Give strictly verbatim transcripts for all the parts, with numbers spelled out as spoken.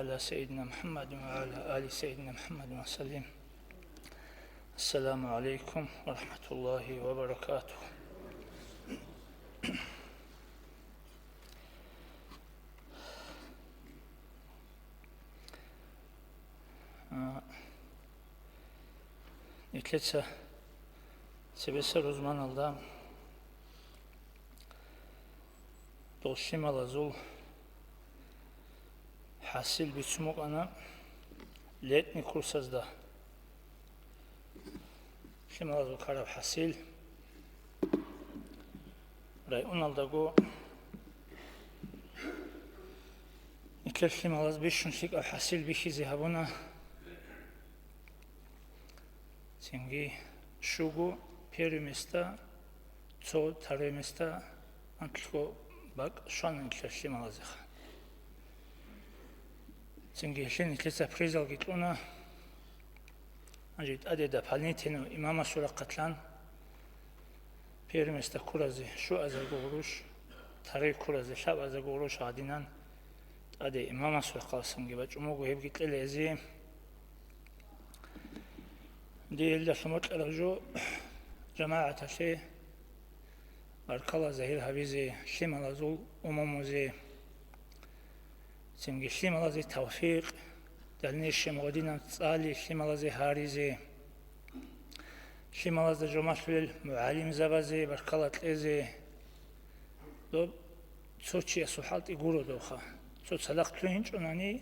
على سيدنا محمد وعلى آل سيدنا محمد وسلم. السلام عليكم ورحمة الله وبركاته. А, нилъеца цебесеб рузманалда дол лъималазул хӀасил бицун букӀана летний курсазда. Лъималазул ккараб хӀасил районалдаго нилъер лъималаз бищун лъикӀаб хӀасил бихьизе гьабуна. Цинги щуго первое место, цо второе место, анкьго бакӀ щвана нилъер лъималазеха. Цинги гьелъие нилъеца призалги кьуна. Гьанже тӀаде дополнительно имамасул рахъалъан первое место ккуразе щуазарго гъурущ, второй ккуразе лъабазарго гъурущ гьадинан тӀаде имамасул рахъалъанги бачӀун буго, гьебги кьела гьезие. Дие гьелдалъун бокьараб жо жамагӀаталъе баркала загьир гьабизе, лъималазул умумузе, цинги лъималазе тавфикъ, дальнейшем гьадинаб цӀали лъималазе гьаризе, лъималазда жо малъулел мугӀалимзабазе баркала кьезе. Доб цо чиясул хӀалтӀи гуро добха. Цо цадахъ лъугьинчӀунани,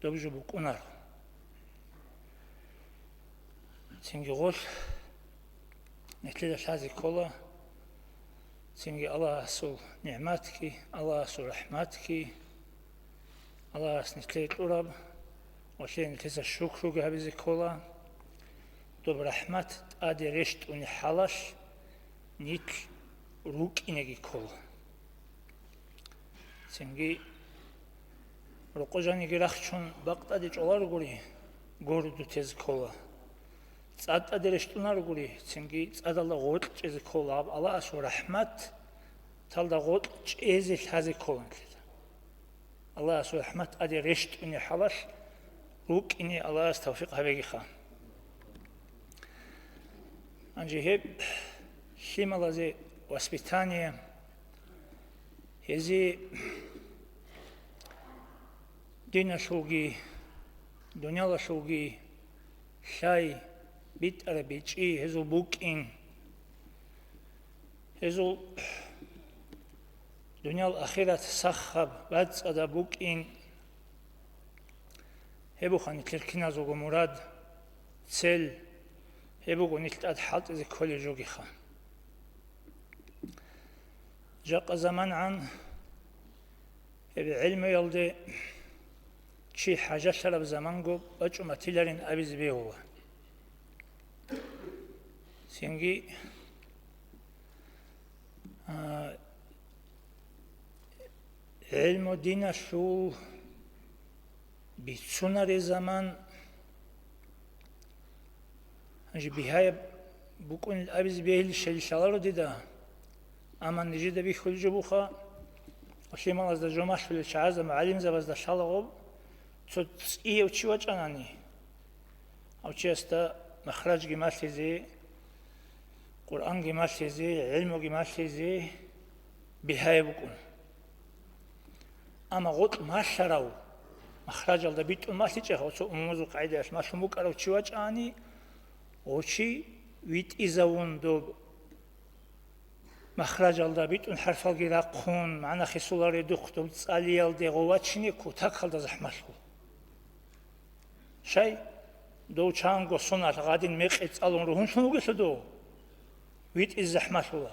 доб жо букӀунаро. Цинги гъолъ нилъеда лъазе ккола, цинги Аллагьасул нигӀматги, Аллагьасул рахӀматги, Аллагьас нилъее кьураб, гъолъие нилъеца шукруги гьабизе ккола. Доб рахӀмат тӀаде рещтӀунеб хӀалалъ нилъ рукӀинеги ккола. Цинги рокъо жаниги рахчун бакъ тӀаде чӀоларогури, городу тезе ккола. ЦӀад тӀаде рещтӀунарогури, цинги цӀадалда гъоркь чӀезе ккола. Гьаб Аллагьасул рахӀмат талда гъоркь чӀезе лъазе ккола нилъеда. Аллагьасул рахӀмат тӀаде рещтӀунеб хӀалалъ рукӀине Аллагьас тавфикъ гьабегиха. Гьанже гьеб лъималазе воспитание, гьезие диналъулги, дуниялалъулги лъай, битӀараб бичӀчӀи гьезул букӀин, гьезул дуниял ахират сахаб бацӀцӀадаб букӀин, гьеб буха нилъер киназулго мурад, цель, гьеб буго нилъ тӀад хӀалтӀизе кколеб жогиха. Жакъа замангӀан гьеб гӀелмуялде чи хӀажалъараб заманго бачӀун батиларин абизе бегьула. Цинги, а, гӀелму диналъул бицунареб заман, гьанже бигьаяб букӀунел абизе бегьилищали лъаларо дида, амма нижеда бихьулеб жо буха, лъималазда жо малъулел чагӀазда, мугӀалимзабазда лъала гъоб, цо цӀияв чи вачӀанани, гьав чиясда махраджги малъизе, Къуръанги малъизе, гӀилмуги малъизе бигьаяб букӀун. Амма гъоркь малъарав, махраджалда битӀун малъичӀеб, гьав цо умумузул къагӀидаялъ малъун букӀарав чи вачӀани, гьав чи витӀизавун доб махраджалда битӀун хӀарфалги рахъун, магӀна хисуларедухъ доб цӀалиялде гъов вачине кутакалда захӀмалъула. Щай? Дов чанго соналъ гъадин мекъи цӀалун ругьунлъун вугелъул дов витӀизе захӀмалъула.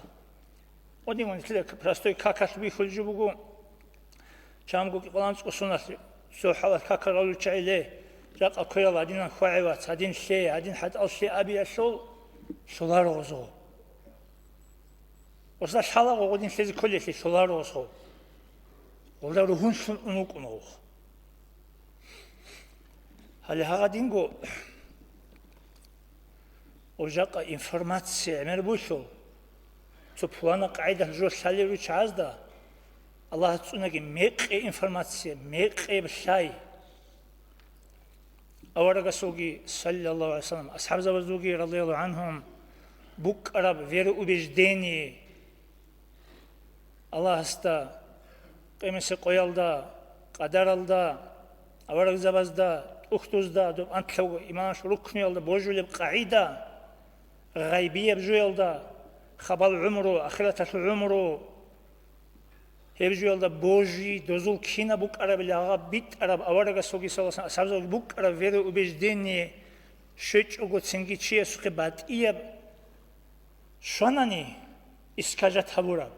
Гъодин нилъеда простой какалъ бихьулеб жо буго. Чанго кӀикъоялда анцӀго соналъ цо хӀалалъ какал ралел чагӀи лъе, жакъа кверал гьадинан хьвагӀи вац, гьадин лъе, гьадин хӀатӀал лъе абиялъул лъоларо гъозо. Гъозда лъала гъо гъодин лъезе кколелъи лъоларо гъозго. Гъолда ругьунлъун ун вукӀун гъов. Гьале гьагъадинго гъоб жакъа информация гӀемер бугелъул, цо пулана къагӀидалъ жо лъалел ручагӀазда, Аллагьас цӀунаги мекъи информация, мекъи лъай, Аварагасулги, саллаллагьу гӀалайгьи вассалам, асхӀабзабазулги, радияллагьу гӀангьум, букӀараб вероубеждение Аллагьасда, къемиса къоялда, къадаралда, аварагзабазда, тӀухьдузда, доб анлъабго иманалъул рукнуялда божулеб къагӀида, гъайбияб жоялда, хабал гӀумру, ахираталъул гӀумру, гьеб жоялда божи, дозул кинаб букӀараб лагъаб битӀараб аварагасулги, саллаллагьу гӀалайгьи вассалам, асхӀабзабазулги букӀараб вероубеждение щвечӀого цинги чиясухъе батӀияб щванани, искажать гьабураб,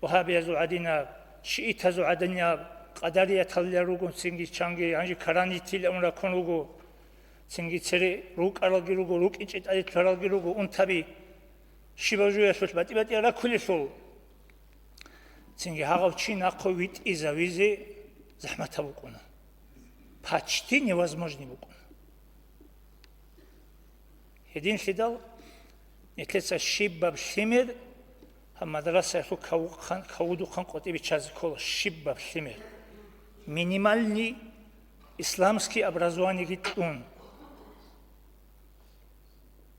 вагьабиязул гӀадинаб, шиитазул гӀадинаб, къадарияталила руго цинги чанги, гьанже каранитил амру ракун руго, цинги цере рукӀаралги руго, рукӀинчӀеб тӀаде лъаралги руго, унтаби щибаб жоялъулъ батӀи-батӀиял раккулелъул. Цинги гьагъав чи нахъе витӀизавизе захӀматаб букӀуна. Почти невозможный букӀуна. Гьединлъидал нилъеца щибаб лъимер гьаб мадрасаялъул кавухъан-, кавудухъан къватӀибе ччазе ккола, щибаб лъимер. Минимальный исламский образованиеги кьун.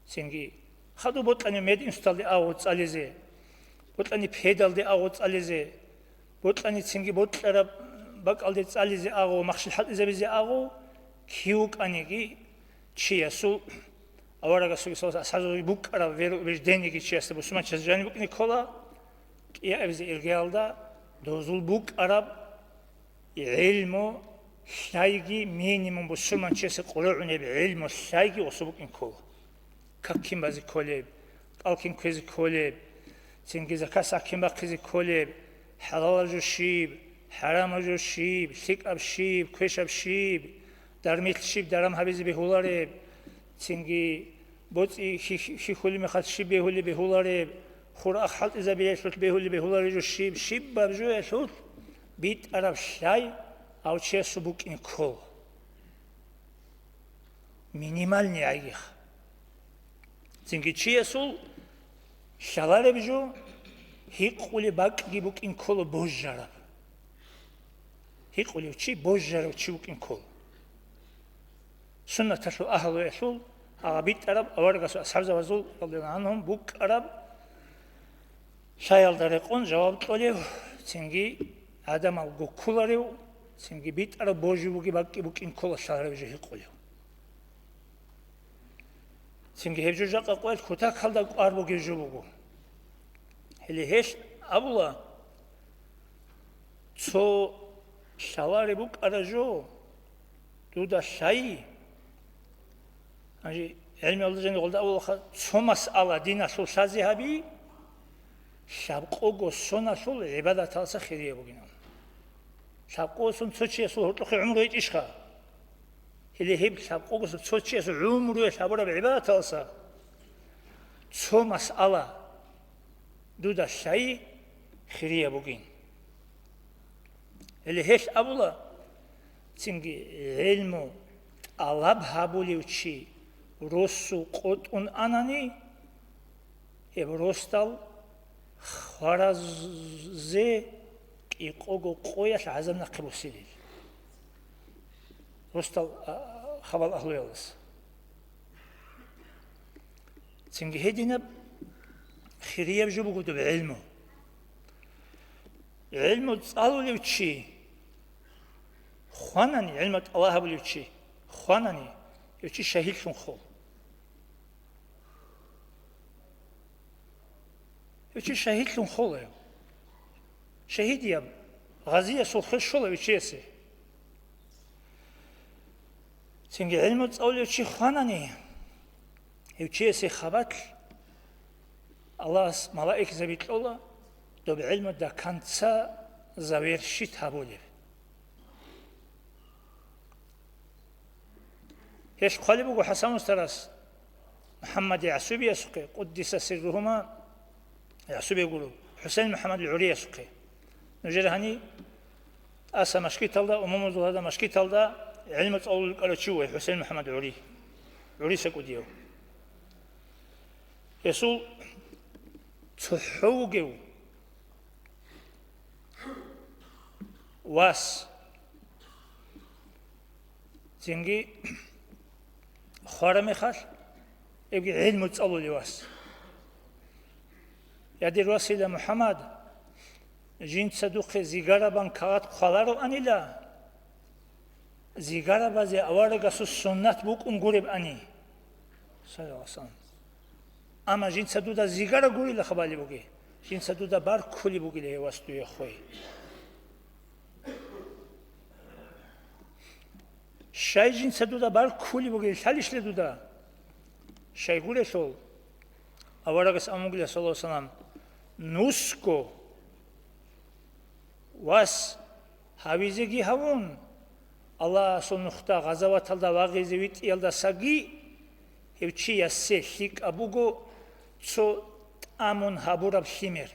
Цинги хадуб бокьани мединституталде агъо цӀализе, бокьани педалде агъо цӀализе, бокьани цинги бокьараб бакӀалде цӀализе агъо, махщел хӀалтӀизабизе агъо, кив вукӀаниги чиясул, аварагасулги, саллаллагьу гӀалайгьи вассалам, асхӀабзабазулги букӀараб вероубеждениеги чиясда, бусурманчиясда жаниб букӀине ккола, кӀиабизе иргаялда дозул букӀараб гӀелму лъайги, минимум бусурманчиясе къваригӀунеб гӀелму лъайги гъосул букӀин ккола. Как кин базе кколеб, кӀал кин кквезе кколеб, цинги закат-сагӀат кин бахъизе кколеб, хӀалалаб жо щиб, хӀарамаб жо щиб, лъикӀаб щиб, квешаб щиб, дармилъ щиб даран гьабизе бегьулареб, цинги боцӀи хьи-, хьихьулеб мехалъ щиб бегьулеб бегьулареб, хур-ахъ хӀалтӀизабиялъулъ бегьулеб бегьулареб жо щиб, щибаб жоялъулъ битӀараб лъай гьав чиясул букӀин ккола. Минимальный гӀайгиха. Цинги чиясул лъалареб жо гьикъулеб бакӀги букӀин ккола божараб. Гьикъулев чи божарав чи вукӀин ккола. Суннаталъул агьлуялъул гьагъа битӀараб аварагасул асхӀабзабазул, радияллагьу гӀангьум, букӀараб лъаялда рекъон жаваб кьолев, цинги гӀадамал гуккуларев, цинги битӀараб божи бугеб бакӀги букӀин ккола лъалареб жо гьикъулев. Цинги гьеб жо жакъа къоялъ кутакалда кӀвар бугеб жо буго. Гьеле гьелъ абула, цо лъалареб букӀараб жо дуда лъай. Гьанже гӀелмиялда жаниб гъолда абулаха, цо масъала диналъул лъазе гьаби, лъабкъого соналъул гӀибадаталдаса хирияб бугин абун. Лъабкъого сон цо чиясул гьоркьохъе гӀумру гьечӀищха? Гьеле гьеб лъабкъого сон цо чиясул гӀумруялъ гьабураб гӀибадаталдаса цо масъала дуда лъай хирияб бугин. Гьеле гьелъ абула, цинги гӀелму тӀалаб гьабулев чи росу къотӀун анани, гьеб росдал хваразе кӀикъого къоялъ гӀазаб нахъе босилел. Росдал, а, хабал агьлуялдаса. Цинги гьединаб хирияб жо буго доб гӀелму. ГӀелму цӀалулев чи хванани, гӀелму тӀалаб гьабулев чи хванани, гьев чи шагьидлъун хол. Гьев чи шагьидлъун хола. Шагьидияб, гъазиясул хвел щола гьев чиясе. Цинги гӀелму цӀалулев чи хванани, гьев чиясе хабалъ Аллагьас малаикзаби кьола, доб гӀелму до конца завершить гьабулеб. Гьелъ хъвалеб буго ХӀасан устарас МухӀаммад ЯгӀсубиясухъе, къуддиса сирругьума, ЯгӀсубия гуро, ХӀусейн МухӀаммад ГӀуриясухъе. Нужер гьани тӀаса машгиталда, умумузул гьадаб машгиталда гӀелму цӀалулел рукӀарав чи вугев ХӀусейн МухӀаммад ГӀури, ГӀуриса кӀудияв. Гьесул цохӀо вугев вас, цинги хвара мехалъ, гьебги гӀилму цӀалулев вас. Я, дир васила МухӀаммад, жинца духъе зигарабан кагъат хъвалароанила, зигарабазе аварагасул суннат букӀун гуребани, саллаллагьу гӀалайгьи вассалам. Амма жинца дуда зигара гурила хабали бугей, жинца дуда баркулеб бугила гьев вас дуе хвей. Щай жинца дуда баркулеб бугел лъалищ дуда? Щайгурелъул, аварагас амугила, саллаллагьу гӀалайгьи вассалам, нусго вас гьавизеги гьавун, Аллагьасул нухда гъазаваталда вагъизе витӀиялдасаги гьев чиясе лъикӀаб буго цо тӀамун гьабураб лъимер.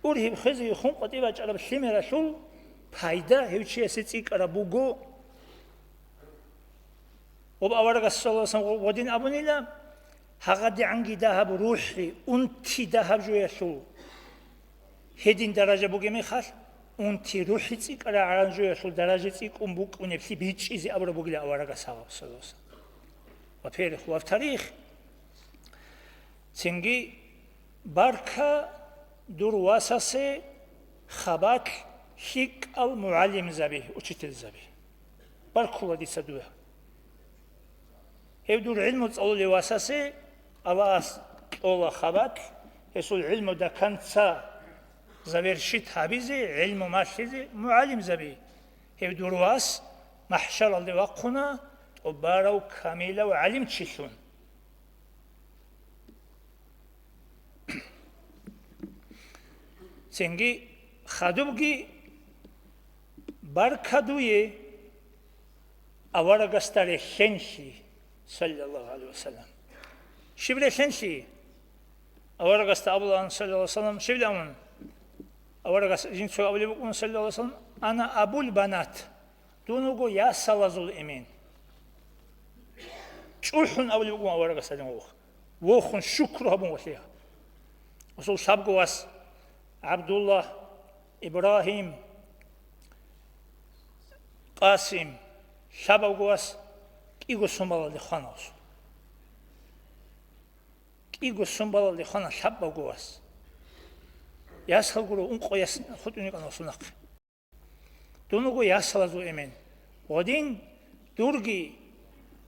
Ургьиб хвезеги хун къватӀиб бачӀараб лъимералъул пайда гьев чиясе цӀикӀкӀараб буго. Гъоб аварагас, саллаллагьу гӀалайгьи вассалам, гъодин абунила, гьагъадигӀанги дагьаб рухӀи, унти дагьаб жоялъул. Гьедин даража бугеб мехалъ, унти рухӀи цӀикӀкӀарагӀан жоялъул даража цӀикӀкӀун букӀунеблъи бичӀчӀизе абураб бугила аварагас гьагъаб, саллаллагьу гӀалайгьи вассалам. Во-первых, во-вторых, цинги барка дур васасе хабалъ лъикӀал мугӀалимзаби, учительзаби. Баркула дица дуе. Гьев дур гӀилму цӀалулев васасе Аллагьас кьола хабалъ, гьесул гӀилму до конца завершить гьабизе, гӀилму малъизе мугӀалимзаби. Гьев дур вас махӀшаралде вахъуна тӀубарав камилав гӀалимчилъун. Цинги хадубги барка дуе аварагасда релълъенлъи, саллаллагьу гӀалайгьи вассалам. Щиб релълъенлъи? Аварагасда абулаан, саллаллагьу гӀалайгьи вассалам, щибилан? Аварагас жинцаго абулеб букӀун, саллаллагьу гӀалайгьи вассалам, «Ана абул банат», дун вуго ясалазул эмен. ЧӀухӀун абулеб букӀун аварагас гьадин вохун. Вохун, шукру гьабун валъия. Асул лъабго вас: ГӀабдуллагь, Ибрагьим, Къасим, лъабавго вас кӀиго сумалалде хвана асул. КӀиго сумалалде хвана лъабавго вас. Ясал гуро ункъо яс хутӀун йикӀана асул нахъе. Дун вуго ясалазул эмен. Гъодин дурги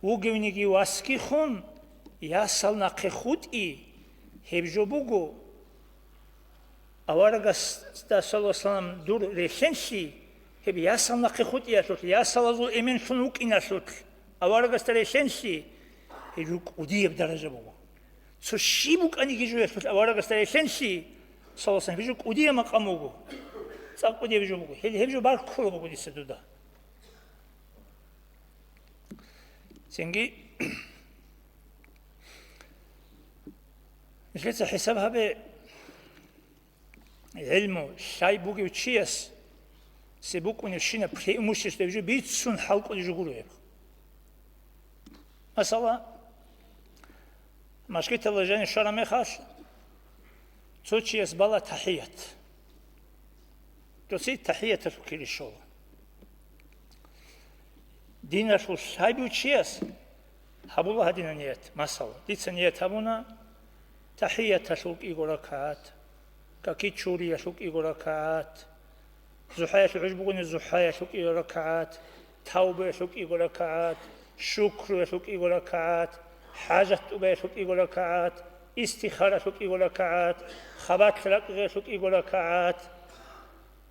вугевниги васги хун, ясал нахъе хутӀи, гьеб жо буго. Аварагасда, саллаллагьу гӀалайгьи вассалам, дур релълъенлъи, гьеб ясал нахъе хутӀиялъулъ, ясалазул эменлъун вукӀиналъулъ, аварагасда релълъенлъи, гьеб жо кӀудияб даража буго. Цо щиб букӀаниги жоялъулъ аварагасда релълъенлъи, саллаллагьу гӀалайгьи вассалам, гьеб жо кӀудияб макъам буго, цӀакъ кӀудияб жо буго. Гьел гьеб жо баркула буго дица дуда. Цинги, нилъеца хӀисаб гьабе, гӀилму лъай бугев чияс, цебе букӀунебщинаб преимущество гьеб жо бицун хӀалкӀолеб жо гуро гьеб. Масала, мажгиталда жанив щвараб мехалъ, цо чияс бала тахӀият. Доци тахӀияталъул кири щола. Диналъул лъай бугев чияс гьабула гьадинаб ният. Масала, дица ният гьабуна тахӀияталъул кӀиго ракагӀат, каки чуриялъул кӀиго ракагӀат, зухӀаялъул гӀуж бугони зухӀаялъул кӀиго ракагӀат, тавбаялъул кӀиго ракагӀат, шукруялъул кӀиго ракагӀат, хӀажат тӀубаялъул кӀиго ракагӀат, истихаралъул кӀиго ракагӀат, хабалъ ракӀиялъул кӀиго ракагӀат.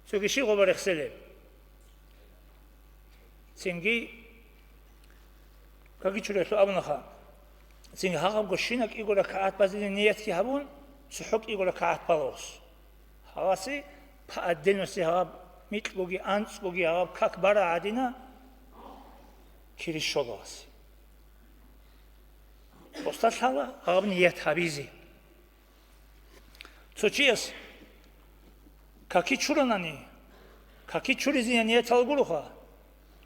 Цоги щиб гъоба рехселеб? Цинги каки чуриялъул абунаха. Цинги гьагъабго щинаб кӀиго ракагӀат базилин ниятги гьабун, цохӀо кӀиго ракагӀат балагьус. Гьаласе по отдельности гьаб микьгоги анцӀгоги гьаб как бара гӀадина кири щолагьасе. Посталъала гьаб ният гьабизе. Цо чияс каки чуранани, каки чуризеян ниятал гуроха,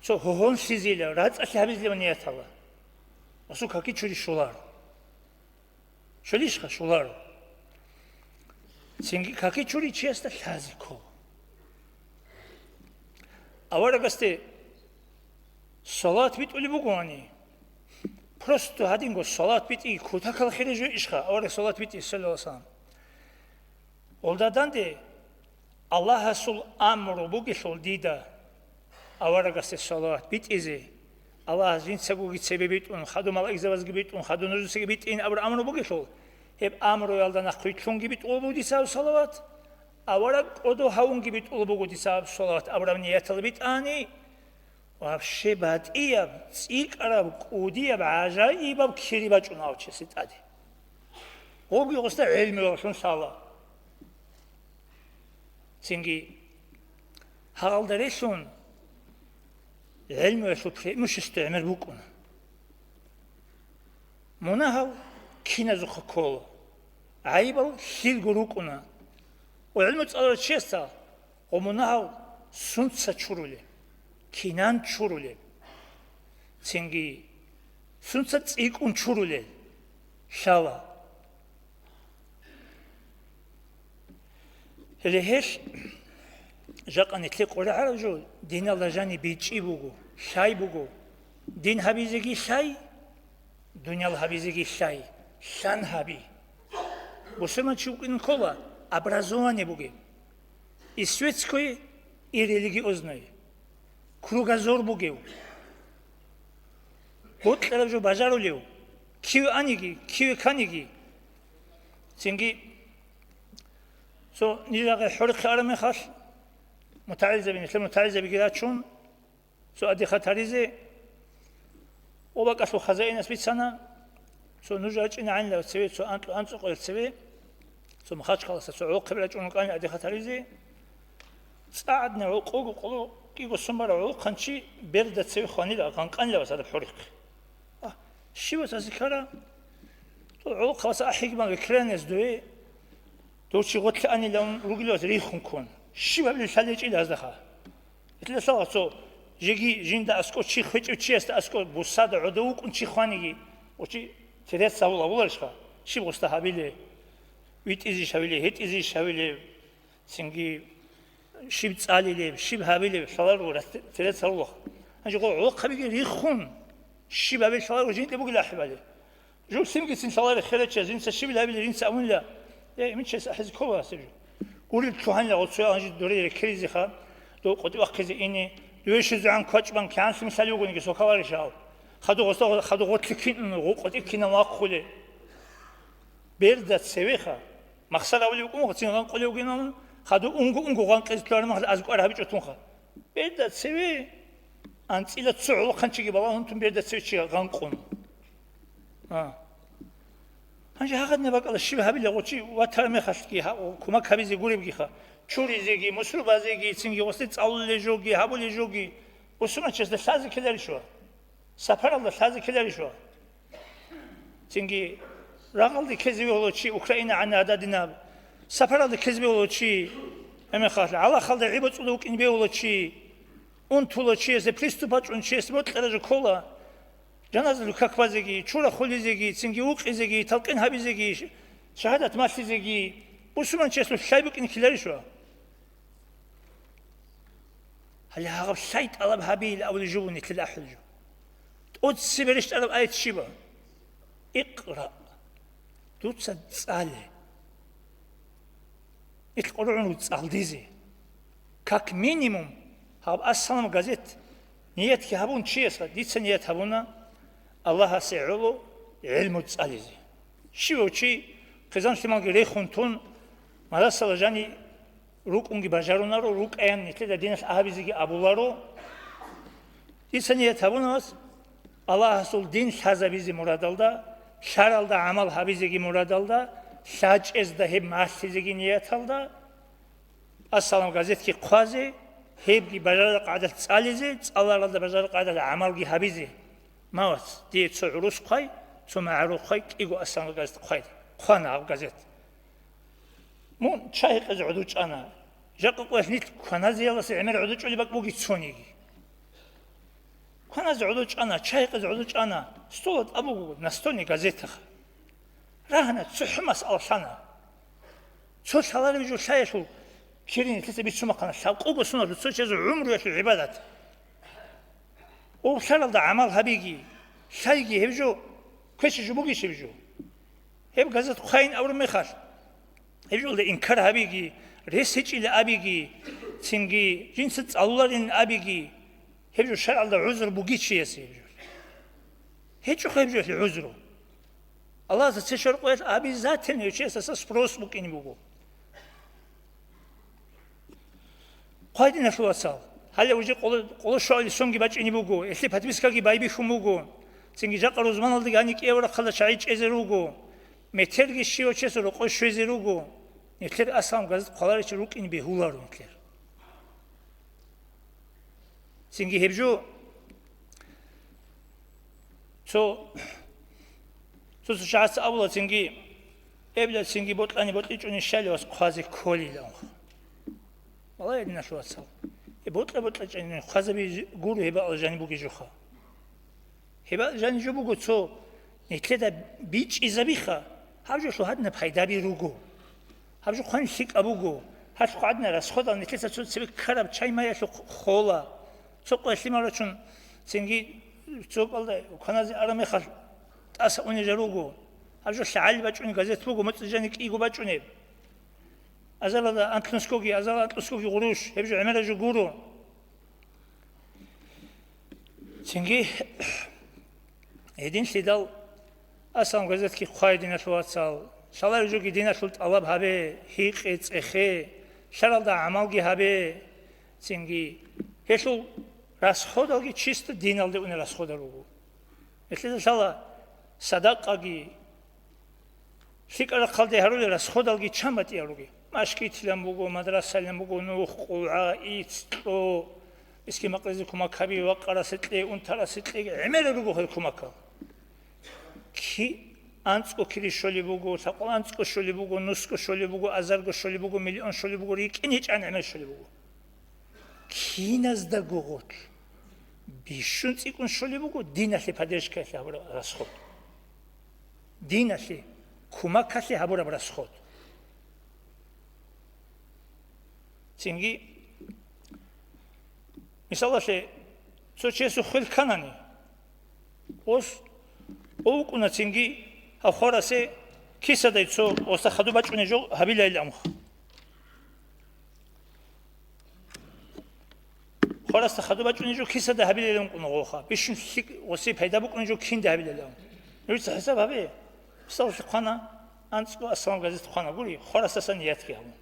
цо гьогьонлъизейилан, рацӀцӀалъи гьабизилан ниятала. Асул каки чури щоларо. Щолищха? Щоларо. Цинги каки чури чиясда лъазе ккола. Аварагасде Салават битӀулеб бугоани? Просто гьадинго салават битӀи кутакал хире жо ишха, авараг салават битӀи, саллаллагьу гӀалайгьи вассалам. Гъолда данде Аллагьасул амру бугелъул дида аварагасде салават битӀизе, Аллагьас жинцагоги цебе битӀун, хадур малаикзабазги битӀун, хадур нужецаги битӀин абураб амру бугелъул, гьеб амруялда нахъвилълъунги битӀулеб буго дица гьаб салават, авараг кӀодо гьавунги битӀулеб буго дица гьаб салават абураб нияталда битӀани, вообще батӀияб, цӀикӀкӀараб, кӀудияб, гӀажаибаб кири бачӀуна гьав чиясе тӀаде. Гъобги гъосда гӀелмуялъун лъала. Цинги гьагъалда релълъун гӀелмуялъул преимущество гӀемер букӀуна. Мунагьал киназухъа ккола, гӀайибал лъилго рукӀуна. Ва гӀелму цӀаларав чиясда гъо мунагьал сунца чурулеб, кинан чурулеб, цинги сунца цӀикӀкӀун чурулел лъала. Гьеле гьелъ жакъа нилъее къваригӀараб жо диналда жаниб бичӀчӀи буго, лъай буго. Дин гьабизеги лъай, дуниял гьабизеги лъай, лъан гьаби. Бусурманчи вукӀин ккола образование бугеб, и светское, и религиозное, кругозор бугев, бокьараб жо бажарулев, киве аниги, киве каниги. Цинги цо нижагъе хӀорихъе араб мехалъ, мутагӀилзаби, нилъер мутагӀилзабиги рачун, цо адихъат гьаризе, ва бакӀалъул хазаинас бицана, цо нуж рачӀинегӀанилав цеве, цо анкь-, анцӀукъоял цеве, цо Махачкаласа цо гӀолохъаби рачӀун рукӀани адихъат гьаризе, цӀа гӀадни гӀолохъабиги къоло кӀиго сон барав гӀолохъанчи берда цеве хванила, гъанкъанилавас гьадаб хӀорихъ. А, щивас азе ккара? Дов гӀолохъабаса ахӀиги бан векреянияс дове, дов чи гъорлъе анилан ругелавас рихун ккун. Щиб гьабилеб лъалечӀила гьаздаха? Гьелъ лъала цо жеги жинда аскӀов чи хвечӀев чиясда аскӀов бусада гӀодов вукӀун чи хваниги, ва чи терец гьавула, гьавуларищха? Щиб гъосда гьабилеб? ВитӀизейищ гьавилеб, гьетӀизейищ гьавилеб? Цинги щиб цӀалилеб, щиб гьабилеб, лъаларо рас-, терец гьавулаха. Гьанже гъо гӀолохъабиги рихун, щиб гьабилеб лъаларо жинда бугила ахӀи бали. Жо лъимгицин лъаларе херача, жинца щибил гьабилеб жинца абунила, я, имин чияс ахӀизе ккола гьасиб жо. Гурил лъугьанила гъоцоял гьанже дуре рекеризеха, дов къотӀи вахъизе ине, дуе щвезегӀан квачӀ бан кигӀан лъималъали вугониги сокаларищал. Хадур гъоста, хадур гъорлъе кин ун, гъо къотӀи кинав вахъулеб. Берда цевеха. Махсар авулев вукӀун, цин гъанкъулев вугин абун, хадур унго-унго гъанкъизе лъугьараб мехалъ азкъвар гьабичӀо тунха. Берда цеве анцӀила цо гӀолохъанчиги балагьун тун берда цеве чи гъанкъун. А. Гьанже гьагъадинаб бакӀалда щиб гьабила гъо чи ватараб мехалъги гьа-, кумак гьабизе гуребгиха. Чуризеги, мусру базеги, цинги гъосде цӀалулел жоги, гьабулел жоги. Бусурманчиясда лъазе ккеларищ ва? Сапаралда лъазе ккеларищ ва? Цинги рагъалде ккезе бегьула чи, Украина гӀанна гьададинаб. Сапаралде ккезе бегьула чи, гьеб мехалъ гӀалахалда гӀи боцӀулев вукӀине бегьула чи, унтула чиясда, приступ бачӀун чиясда бокьараб жо ккола. Жаназалъул как базеги, чура хулизеги, цинги вукъизеги, талкъин гьабизеги, шагьадат малъизеги, бусурманчиясул лъай букӀине ккеларищ ва? Гьале гьагъаб лъай тӀалаб гьабейил абулеб жо буго нилъеда ахӀулеб жо. ТӀоцебе рещтӀараб аят щиб? Икъра. Дуца цӀале. Ил къургӀун цӀалдизе. Как минимум, гьаб Ассалам газет ниятги гьабун чиясха, дица ният гьабуна Аллагьасе гӀоло гӀилму цӀализе. Щивав чи хъизан-лъималги рехун тун, мадрасала жани рукӀунги бажарунаро, рукӀаян нилъеда диналъ абизеги абуларо. Дица ният гьабуна вас Аллагьасул дин лъазабизе мурадалда, лъаралда гӀамал гьабизеги мурадалда, лъачӀезда гьеб малъизеги нияталда, Ассалам газетги хъвазе, гьебги бажарараб къагӀидалъ цӀализе, цӀаларалда бажарараб къагӀидалъ гӀамалги гьабизе. Ма вац, дие цо гӀурус хъвай, цо магӀарул хъвай, кӀиго Ассалам газет хъвай. Хъвана гьаб газет. Мун чай гьекъезе гӀодов чӀана. Жакъа къоялъ нилъ кваназе яласе гӀемер гӀодов чӀолеб бакӀ бугей цониги. Кваназе гӀодов чӀана, чай гьекъезе гӀодов чӀана. Стола тӀад буго настольный газетаха. Рагьана, цохӀо масъала лъана. Цо лъаларев жо лъаялъул кири нилъеца бицун бахъана, лъабкъого соналъул цо чиясул гӀумруялъул гӀибадат. Ов лъаралда гӀамал гьабиги, лъайги гьеб жо, квешаб жо бугищ гьеб жо? Гьеб газет хъвайин абураб мехалъ, гьеб жолда инкар гьабиги, рес гьечӀила абиги, цинги жинца цӀалуларин абиги, гьеб жо шаргӀалда гӀузру бугищ чиясе гьеб жо? ГьечӀо гьеб жолъе гӀузру. Аллагьас цебе щвараб къоялъ обязательно гьев чиясдаса спрос букӀине буго. Хъвай, диналъул вацал, гьале уже къоло-, къоло щуабилеб сонги бачӀине буго, гьелъие подпискаги байбихьун буго, цинги жакъа рузманалдаги гьаниб кӀияб рахъалда чагӀи чӀезе руго, метерги щивав чиясул рокъове щвезе руго, нилъер аслан газет хъваларев чи рукӀине бегьуларо нилъер. Цинги гьеб жо цо, цо-цо чагӀаца абула цинги, эбла цинги бокьани бокьичӀони щайила вас хъвазе кколилан. Валлагь, диналъул вацал, гьеб бокьа-бокьичӀони хъвазаби гуро гьеб бакӀалда жаниб бугеб жоха. Гьеб жаниб жо буго цо нилъеда бичӀчӀизабиха, гьаб жолъул гьадинаб пайдаби руго. Гьаб жо хъван лъикӀаб буго. Гьалъухъ гӀадинаб расходал нилъеца цо цебе ккараб чай-маялъухъ хола. Цо къоялъ лъимал рачун, цинги цо пӀалда кваназе араб мехалъ тӀаса унел жал руго. Гьаб жо лъагӀалил бачӀунеб газет буго, моцӀи жаниб кӀиго бачӀунеб. Азаралда анлънускоги, азаралда анлънускоги гъурущ, гьеб жо гӀемераб жо гуро. Цинги гьединлъидал аслан газетги хъвай, диналъул вацал, лъалареб жоги диналъул тӀалаб гьабе, гьикъе, цӀехе, лъаралда гӀамалги гьабе, цинги гьелъул расходалги чисто диналде унел расходал руго. Гьелъида лъала садакъаги, лъикӀал рахъалде гьарулел расходалги чан батӀиял ругел. Машгитилан буго, мадрасалилан буго, нух, къулгӀа, ицц, кьо, мискин-макъзаризе кумек гьаби, вакъарасе кье, унтарасе кье, гӀемерал руго гьел кумекал. Ки-, анцӀго кири щолеб буго, лъабкъоялда анцӀго щолеб буго, нусго щолеб буго, азарго щолеб буго, миллион щолеб буго, рикӀкӀине гьечӀеб гӀемер щолеб буго. Киназдаго гъорлъ бищун цӀикӀкӀун щолеб буго диналъе поддержкаялъе гьабураб расход. Диналъе, кумекалъе гьабураб расход. Цинги, мисалалъе, цо чиясул хвел кканани, ос, ов вукӀуна цинги гьав хварасе кисадай цо оста хадуб бачӀуней жо гьабилайилан. Хварасда хадуб бачӀуней жо кисада гьабилелан кӀуна гъоха. Бищун лъикӀ гъосие пайда букӀуней жо кинда гьабилелан. Нужеца хӀисаб гьабе. Мисалалъе хъвана, анцӀго аслан газет хъвана гури, хварасдасан ниятги гьабун.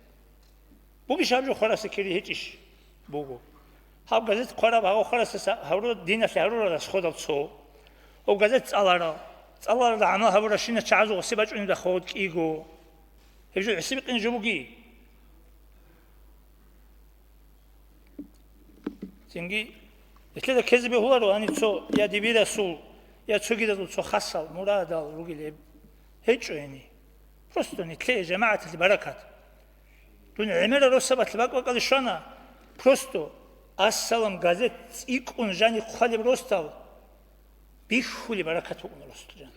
Бугищ гьаб жо хварасе кири гьечӀищ? Буго. Гьаб газет хъвараб гьав хварасдаса гьавро диналъе гьарурал расходал цо. Гьаб газет цӀаларал. ЦӀаларалда гӀамал гьабуращинал чагӀазул гъосе бачӀунеб доход кӀиго. Гьеб жо гӀисибикъин жо буги. Цинги, нилъеда ккезе бегьуларо гьаниб цо я дибирасул, я цогидазул цо хасал, мурадал ругел гьеб. ГьечӀо гьениб. Просто нилъее жамагӀаталъе баракат. Дун гӀемерал росабалъ бакӀ-бакӀалде щвана, просто ассалам газет цӀикӀкӀун жаниб хъвалеб росдал бихьулеб баракат букӀуна росдал жаниб.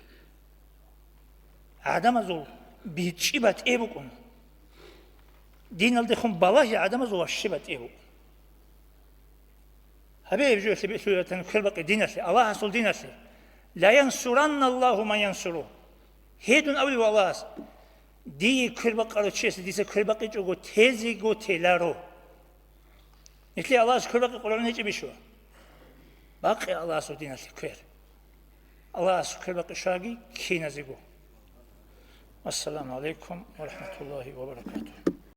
ГӀадамазул бичӀчӀи батӀи букӀун. Диналдехун балагьи гӀадамазул ващи батӀи букӀун. Гьабе гьеб жоялъе бихьулеб батани квербакъи диналъе, Аллагьасул диналъе. «Ла янсуранна Аллагьу ман янсуру». Гьедин абулеб Аллагьас, дие квербакъарав чиясе дица квербакъичӀого тезего теларо. Нилъее Аллагьас квербакъи Къуръан гьечӀебищ? Бакъи Аллагьасул диналъе квер. Аллагьас квербакъи щваги киназего. Ассаламу гӀалайкум ва рахӀматуллагьи ва баракатугьу.